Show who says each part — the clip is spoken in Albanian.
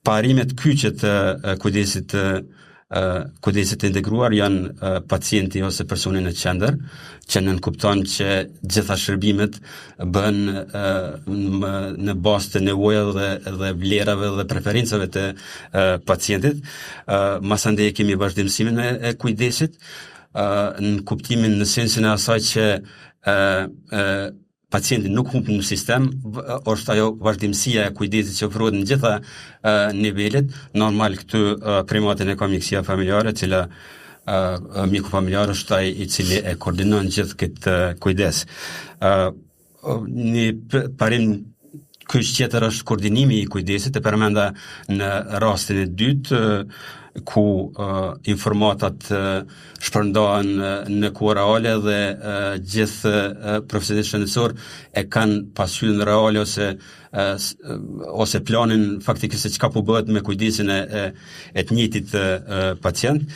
Speaker 1: Parimet kyçe të kujdesit të kujdesit të integruar janë pacienti ose personi në qendër, që nënkupton që gjitha shërbimet bëhen në bazë të nevojave dhe, dhe vlerave dhe preferencave të pacientit. Masandej kemi vazhdimësimin e kujdesit, në kuptimin në sensin e asaj që pacienti nuk humb në sistem, është ajo vazhdimësia e kujdesit që ofrohet në gjitha nivelet. Normal këtu primatin e ka mjekësia familjare, e cila mjeku familjar është ai i cili e koordinon gjithë këtë kujdes. Një parim kyç tjetër është koordinimi i kujdesit, e përmenda në rastin e dytë, ku uh, informatat uh, shpërndahen në kohë reale dhe uh, gjithë uh, profesionistët shëndetësor e kanë pasqyrën reale ose uh, ose planin faktikisht se çka po bëhet me kujdesin e e, e të njëjtit uh, pacient.